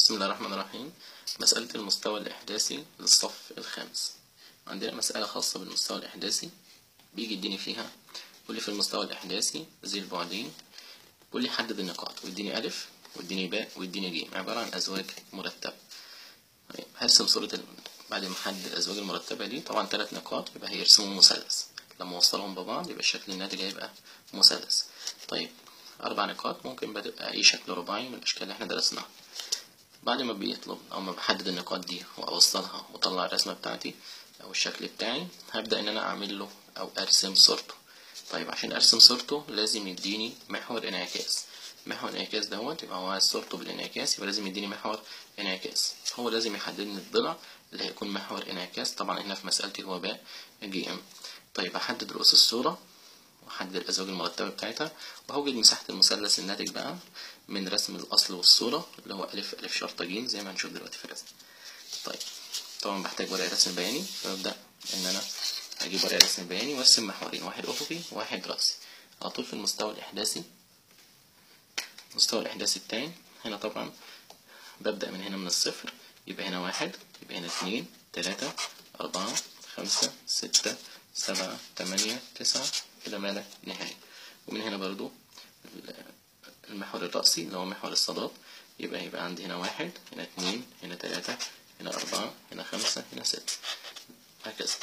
بسم الله الرحمن الرحيم. مسألة المستوى الإحداثي للصف الخامس. عندنا مسألة خاصة بالمستوى الإحداثي بيجي يديني فيها، واللي في المستوى الإحداثي ذي البعدين، واللي يحدد النقاط ويديني ألف ويديني باء ويديني جيم، عبارة عن أزواج مرتبة. طيب هرسم صورة بعد ما أحدد الأزواج المرتبة دي، طبعا 3 نقاط يبقى هيرسموا مثلث، لما أوصلهم ببعض يبقى الشكل الناتج هيبقى مثلث. طيب 4 نقاط ممكن بتبقى أي شكل رباعي من الأشكال اللي احنا درسناها. بعد ما بيطلب أو ما بحدد النقاط دي وأوصلها وأطلع الرسمة بتاعتي أو الشكل بتاعي، هبدأ إن أنا أعمل له أو أرسم صورته. طيب عشان أرسم صورته لازم يديني محور انعكاس. محور انعكاس دوت يبقى هو عايز صورته بالانعكاس، يبقى لازم يديني محور انعكاس. هو لازم يحدد لي الضلع اللي هيكون محور انعكاس، طبعا هنا في مسألتي هو باء ج. طيب أحدد رؤوس الصورة وأحدد الأزواج المرتبة بتاعتها، وهوجد مساحة المثلث الناتج بقى من رسم الأصل والصورة اللي هو ألف ألف شرطة ج زي ما هنشوف دلوقتي في الرسم. طيب طبعا بحتاج ورقة رسم بياني، فببدأ إن أنا هجيب ورقة رسم بياني وأرسم محورين، واحد أفقي وواحد رأسي على طول في المستوى الإحداثي. المستوى الإحداثي بتاعي هنا طبعا ببدأ من هنا من الصفر، يبقى هنا 1، يبقى هنا 2، 3، 4، 5، 6، 7، 8، 9 إلى ما لا نهاية. ومن هنا برضو المحور الرأسي اللي هو محور الصادات، يبقى عندي هنا 1، هنا 2، هنا 3، هنا 4، هنا 5، هنا 6، هكذا.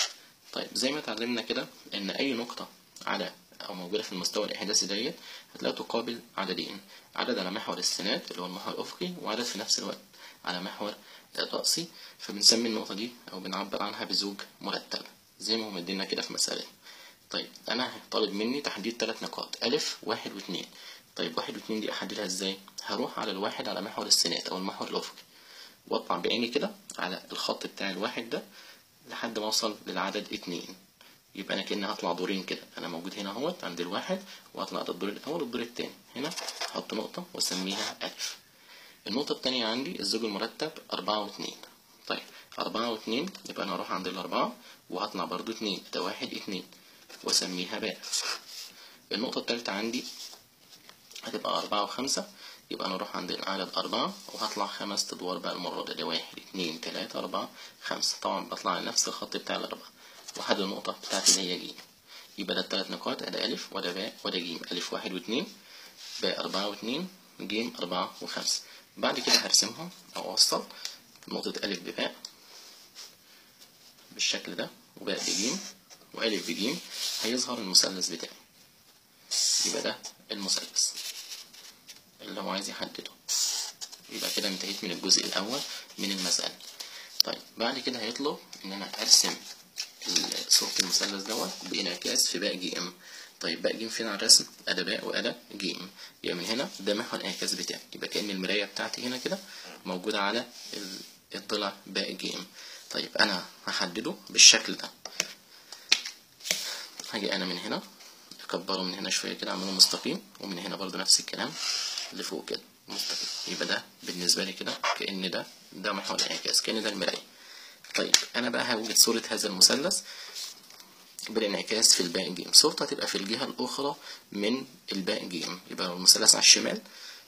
طيب زي ما اتعلمنا كده إن أي نقطة على أو موجودة في المستوى الإحداثي ديت هتلاقي تقابل عددين، عدد على محور السينات اللي هو المحور الأفقي، وعدد في نفس الوقت على محور الرأسي، فبنسمي النقطة دي أو بنعبر عنها بزوج مرتب زي ما هو مدينا كده في مسألة. طيب أنا طالب مني تحديد 3 نقاط، ألف 1 و2. طيب 1 و2 دي أحددها إزاي؟ هروح على الواحد على محور السينات أو المحور الأفقي، وأطلع بعيني كده على الخط بتاع الواحد ده لحد ما أوصل للعدد 2، يبقى أنا كأني هطلع دورين كده، أنا موجود هنا أهوت عند الواحد وهطلع ده الدور الأول والدور التاني، هنا هحط نقطة وأسميها ألف. النقطة التانية عندي الزوج المرتب 4 و2. طيب 4 و2 يبقى أنا هروح عند الأربعة وهطلع برضو 2، ده 1 2 وأسميها باء. النقطة التالتة عندي هتبقى 4 و5، يبقى أنا أروح عند العدد 4 وهطلع 5 أدوار بقى المرة دي، ده 1 2 3 4 5، طبعا بطلع على نفس الخط بتاع الأربعة، وأحدد النقطة بتاعتي اللي هي ج. يبقى ده ال3 نقاط، أدا ألف وده باء وده ج، ألف 1 و2، باء 4 و2، ج 4 و5. بعد كده هرسمهم أو أوصل نقطة ألف بباء بالشكل ده، وباء بج، وألف بج، هيظهر المثلث بتاعي. يبقى ده المثلث اللي هو عايز يحدده. يبقى كده انتهيت من الجزء الأول من المسألة. طيب بعد كده هيطلب إن أنا أرسم صورة المثلث دوت بانعكاس في باء ج. طيب باء ج فين على الرسم؟ أدا باء وأدا ج، يبقى من هنا ده محور الانعكاس بتاعي، يبقى كأن المراية بتاعتي هنا كده موجودة على الضلع باء ج. طيب أنا هحدده بالشكل ده، هاجي أنا من هنا أكبره من هنا شوية كده أعمله مستقيم، ومن هنا برضو نفس الكلام لفوق كده مستقيم، يبقى ده بالنسبة لي كده كأن ده محور الانعكاس، كأن ده المراية. طيب أنا بقى هوجد صورة هذا المثلث بالانعكاس في الباء ج، صورته هتبقى في الجهة الأخرى من الباء ج، يبقى لو المثلث على الشمال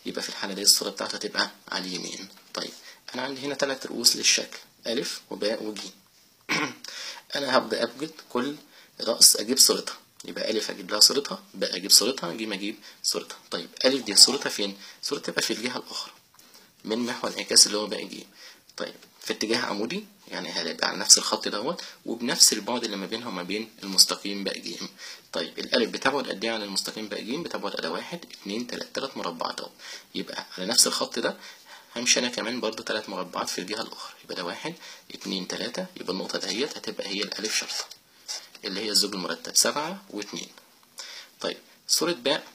يبقى في الحالة دي الصورة بتاعته هتبقى على اليمين. طيب أنا عندي هنا 3 رؤوس للشكل، ألف وباء وج. أنا هبدأ أوجد كل رأس أجيب صورتها، يبقى ألف أجيب لها صورتها، باء أجيب صورتها، ج أجيب صورتها. طيب ألف دي صورتها فين؟ صورتها تبقى في الجهة الأخرى من محور الانعكاس اللي هو باء ج. طيب في اتجاه عمودي، يعني هيبقى على نفس الخط دوت وبنفس البعد اللي ما بينها وما بين المستقيم باء ج. طيب الألف بتبعد قد إيه عن المستقيم باء ج؟ بتبعد على 1 2 3، 3 مربعات أهو، يبقى على نفس الخط ده همشي أنا كمان برضه 3 مربعات في الجهة الأخرى، يبقى ده 1 2 3، يبقى النقطة دهيت هتبقى هي الألف شرطة اللي هي الزوج المرتب 7 و2. طيب صورة باء،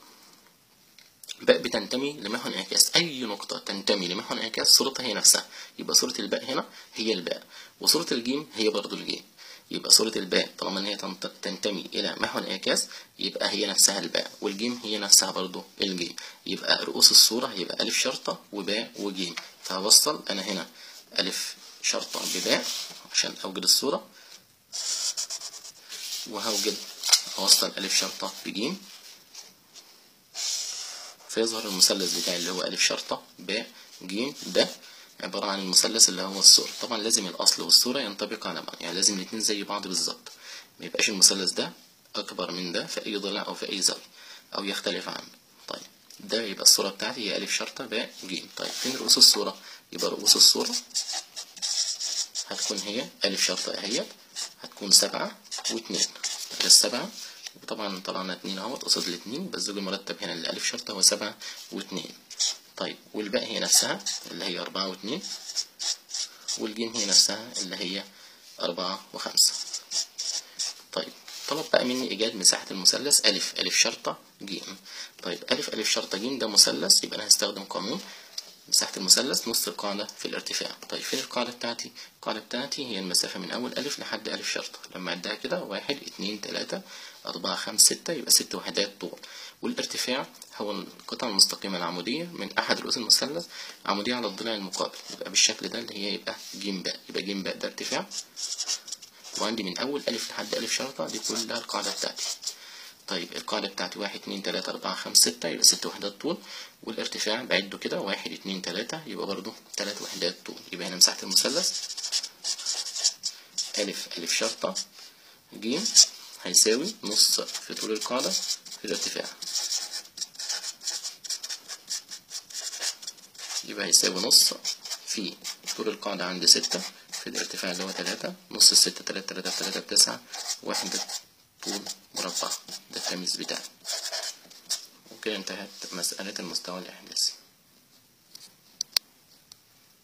باء بتنتمي لمحور انعكاس، أي نقطة تنتمي لمحور انعكاس صورتها هي نفسها، يبقى صورة الباء هنا هي الباء، وصورة الجيم هي برضو الجيم، يبقى صورة الباء طالما إن هي تنتمي إلى محور انعكاس يبقى هي نفسها الباء، والجيم هي نفسها برضو الجيم، يبقى رؤوس الصورة هيبقى ألف شرطة وباء وجيم. فهوصل أنا هنا ألف شرطة بباء عشان أوجد الصورة، وهوجد أوصل ألف شرطة بجيم، فيظهر المثلث بتاعي اللي هو ألف شرطة باء ج ده عبارة عن المثلث اللي هو الصورة. طبعا لازم الأصل والصورة ينطبق على بعض، يعني لازم الاتنين زي بعض بالظبط، ما يبقاش المثلث ده أكبر من ده في أي ضلع أو في أي زاوية أو يختلف عنه. طيب ده يبقى الصورة بتاعتي هي ألف شرطة باء ج. طيب فين رؤوس الصورة؟ يبقى رؤوس الصورة هتكون هي ألف شرطة أهيت، هتكون 7 و2، ده 7 وطبعا طلعنا 2 اهوت قصاد الاتنين، بس الزوج المرتب هنا لألف شرطة هو 7 و2. طيب والباء هي نفسها اللي هي 4 و2، والجيم هي نفسها اللي هي 4 و5. طيب طلب بقى مني إيجاد مساحة المثلث ألف ألف شرطة جيم. طيب ألف ألف شرطة جيم ده مثلث، يبقى أنا هستخدم قانون مساحة المثلث نص القاعدة في الارتفاع. طيب فين القاعدة بتاعتي؟ القاعدة بتاعتي هي المسافة من أول ألف لحد ألف شرطة، لما أعدها كده 1 2 3 4 5 6 يبقى 6 وحدات طول، والارتفاع هو القطعة المستقيمة العمودية من أحد رؤوس المثلث عمودية على الضلع المقابل، يبقى بالشكل ده اللي هي يبقى ج باء، يبقى ج باء ده ارتفاع، وعندي من أول ألف لحد ألف شرطة دي كلها القاعدة بتاعتي. طيب القاعدة بتاعتي 1 2 3 4 5 6 يبقى 6 وحدات طول، والارتفاع بعده كده 1 2 3 يبقى برضو 3 وحدات طول. يبقى هنا مساحة المثلث ألف ألف شرطة ج هيساوي نص في طول القاعدة في الارتفاع، يبقى هيساوي نص في طول القاعدة عند 6 في الارتفاع اللي هو 3، نص 6 3 3 3 9 وحدة طول مربع. ده التمييز بتاعي. وكده انتهت مسألة المستوى الإحداثي.